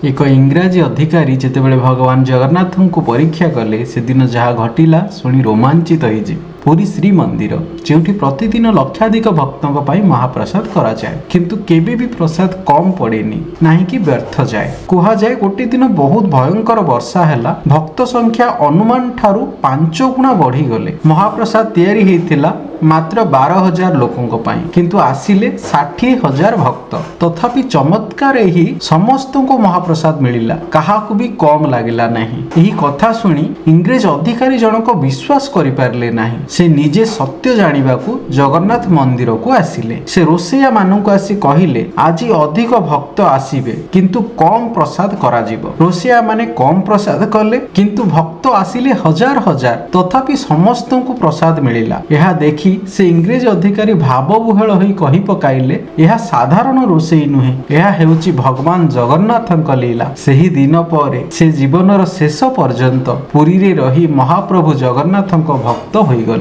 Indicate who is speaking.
Speaker 1: ଏକ ଇଂରାଜୀ ଅଧିକାରୀ ଯେତେବେଳେ ଭଗବାନ ଜଗନ୍ନାଥଙ୍କୁ ପରୀକ୍ଷା କଲେ, ସେଦିନ ଯାହା ଘଟିଲା ଶୁଣି ରୋମାଞ୍ଚିତ ହେଇଯିବେ। ପୁରୀ ଶ୍ରୀମନ୍ଦିର, ଯେଉଁଠି ପ୍ରତିଦିନ ଲକ୍ଷାଧିକ ଭକ୍ତଙ୍କ ପାଇଁ ମହାପ୍ରସାଦ କରାଯାଏ, କିନ୍ତୁ କେବେ ବି ପ୍ରସାଦ କମ୍ ପଡ଼େନି, ନାହିଁ କି ବ୍ୟର୍ଥ ଯାଏ। କୁହାଯାଏ, ଗୋଟେ ଦିନ ବହୁତ ଭୟଙ୍କର ବର୍ଷା ହେଲା। ଭକ୍ତ ସଂଖ୍ୟା ଅନୁମାନ ଠାରୁ 5 ଗୁଣା ବଢ଼ିଗଲେ। ମହାପ୍ରସାଦ ତିଆରି ହେଇଥିଲା ମାତ୍ର 12,000 ଲୋକଙ୍କ ପାଇଁ, କିନ୍ତୁ ଆସିଲେ 60,000 ଭକ୍ତ। ତଥାପି ଚମତ୍କାର ଏହି, ସମସ୍ତଙ୍କୁ ମହାପ୍ରସାଦ ମିଳିଲା, କାହାକୁ ବି କମ୍ ଲାଗିଲା ନାହିଁ। ଏହି କଥା ଶୁଣି ଇଂରେଜ ଅଧିକାରୀ ଜଣକ ବିଶ୍ୱାସ କରିପାରିଲେ ନାହିଁ। ସେ ନିଜେ ସତ୍ୟ ଜାଣିବାକୁ ଜଗନ୍ନାଥ ମନ୍ଦିରକୁ ଆସିଲେ। ସେ ରୋଷେଇଆ ମାନଙ୍କୁ ଆସି କହିଲେ, "ଆଜି ଅଧିକ ଭକ୍ତ ଆସିବେ, କିନ୍ତୁ କମ୍ ପ୍ରସାଦ କରାଯିବ।" ରୋଷେଇଆ ମାନେ କମ୍ ପ୍ରସାଦ କଲେ, କିନ୍ତୁ ଭକ୍ତ ଆସିଲେ ହଜାର ହଜାର। ତଥାପି ସମସ୍ତଙ୍କୁ ପ୍ରସାଦ ମିଳିଲା। ଏହା ଦେଖି ସେ ଇଂରେଜ ଅଧିକାରୀ ଭାବବିହ୍ୱଳ ହୋଇ କହି ପକାଇଲେ, "ଏହା ସାଧାରଣ ରୋଷେଇ ନୁହେଁ, ଏହା ହେଉଛି ଭଗବାନ ଜଗନ୍ନାଥଙ୍କ ଲୀଳା।" ସେହି ଦିନ ପରେ ସେ ଜୀବନର ଶେଷ ପର୍ଯ୍ୟନ୍ତ ପୁରୀରେ ରହି ମହାପ୍ରଭୁ ଜଗନ୍ନାଥଙ୍କ ଭକ୍ତ ହୋଇଗଲେ।